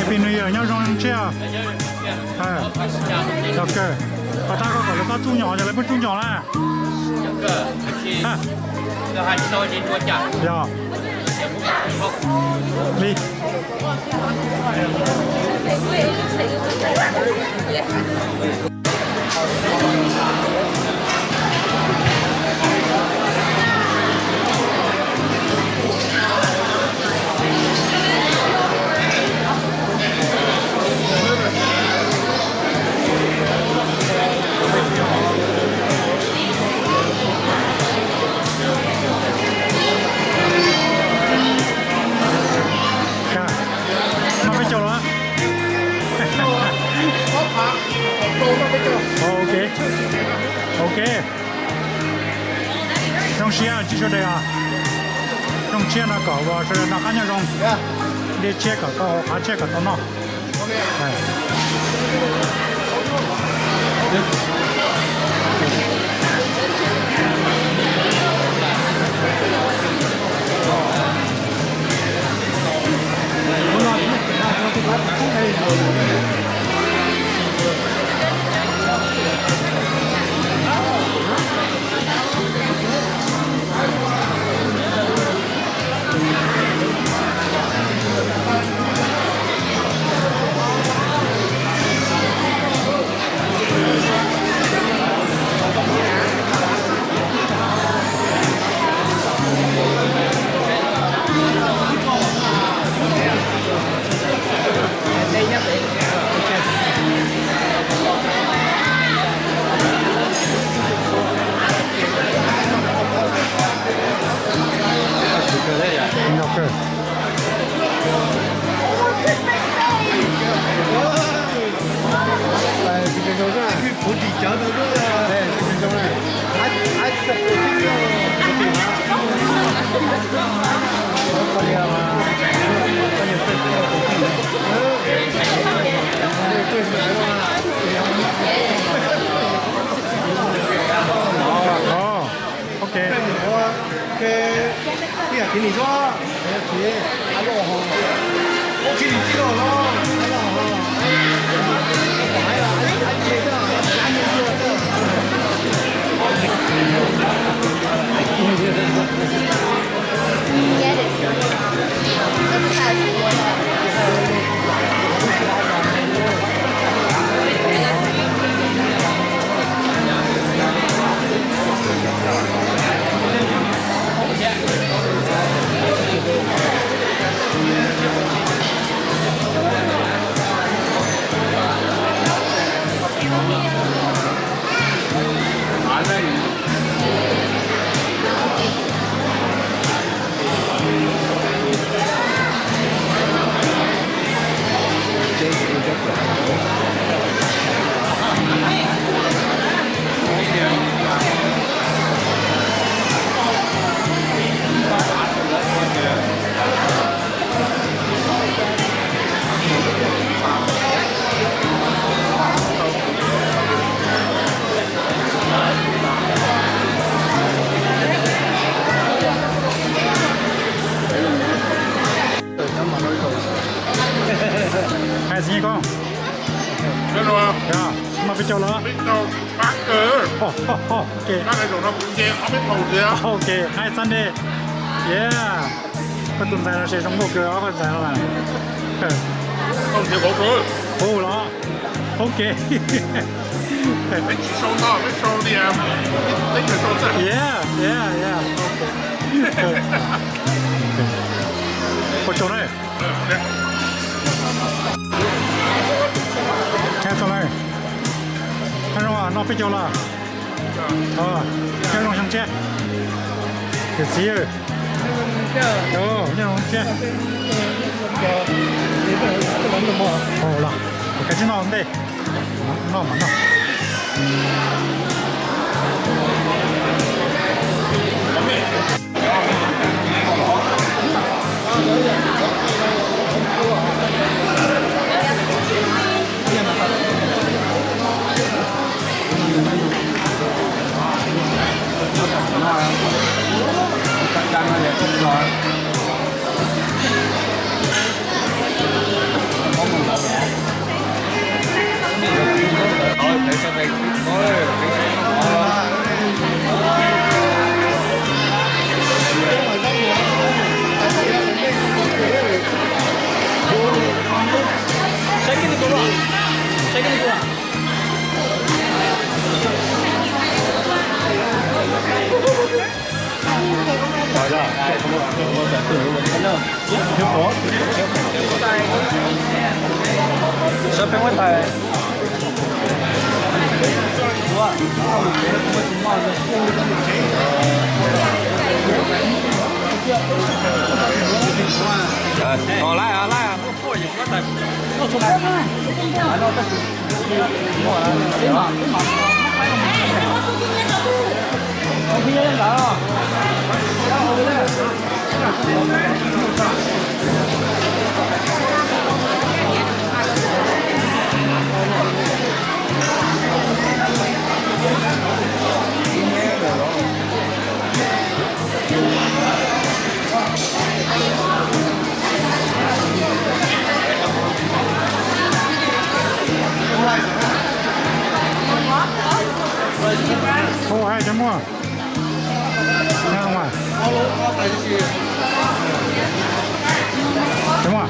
Happy New Year, nyob zoo tsiaj. Los kawg, pas tag koj kom lawv pab tsuj nyom, yog lawv pab tsuj nyom na. Yog. Li. Noj peb caug los? Ok. Ok. Zoo siab tsis sawv daws os. Zoo siab no kom sawv daws noj qab nyob zoo. Dej tshiab kom tau haus, qhov tshiab kom tau noj. Ok. Ok. Nqaij xab dej. Yeah. Koj tus ntxhais no ces zoo nkauj kawg os, koj tus ntxhais no. Hu los. Ok. Yeah, yeah, yeah. Ua tsaug na. Txog lawm. Noj peb caug los. Nyob zoo xyoo tshiab. Yawm txiv, nyob zoo xyoo tshiab. Los, kav tsij noj ua ntej. Noj mas noj. Hu hais cov muaj. Nyob zoo mas. Cov muaj.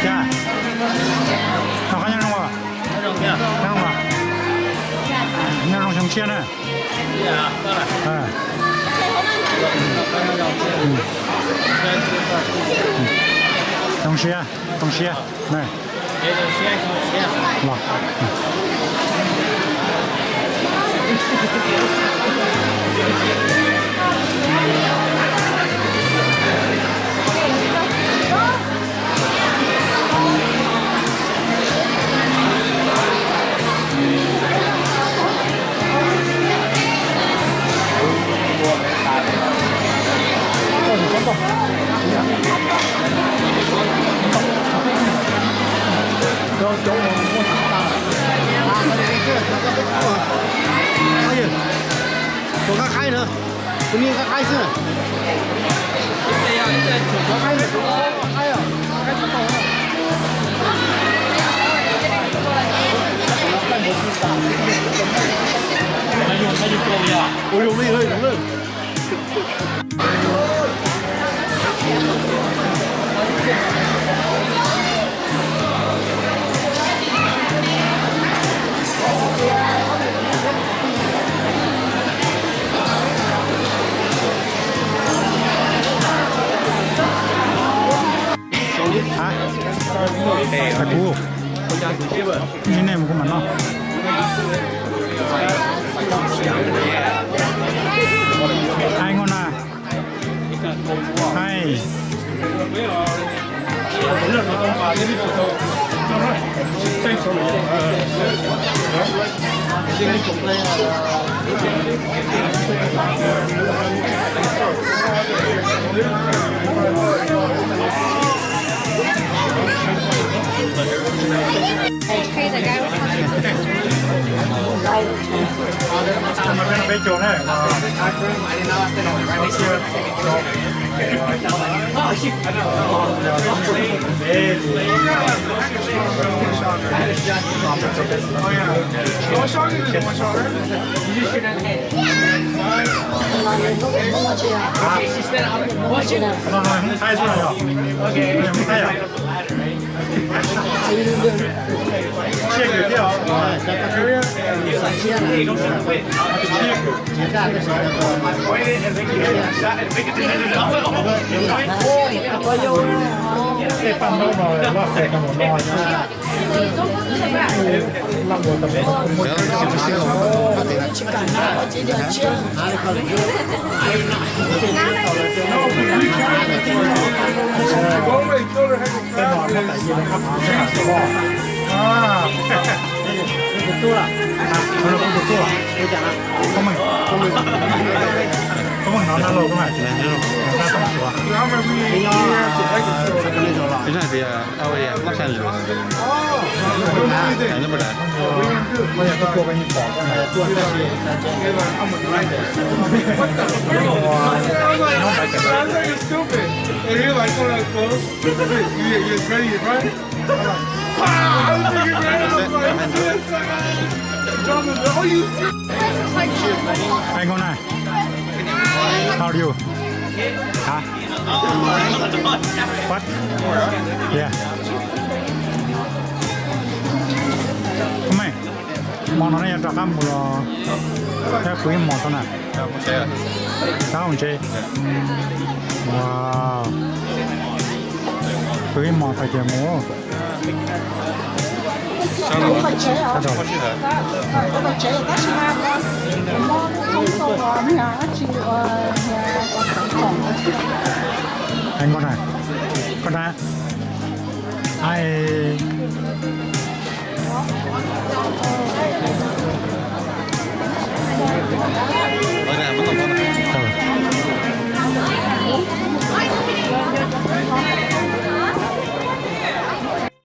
Cas, no qab nyob zoo mas. Nyob zoo mas. Nyob zoo xyoo tshiab na. Zoo siab, zoo siab. Los. Tus nqa qaib na, tus nqa qaib xwb. Ua zoo li. Hais kuv, nej mus kuv mam noj. Hais noj na. Hais. Peb caug na. That's like stupid. And you're like, oh, that's close. You, you, you're ready to run. I'm like, wow, I was thinking, man, I was like, this is so bad. John was like, oh, you serious? Hang on. How are you? Hả? What? Yeah. Mày, món no yog rov qab mus los yog kwv ib mos tau na? Rov qab mus tsev. Wow. Kwv ib mos tau ces mus. Hej, koj na, koj na, ai,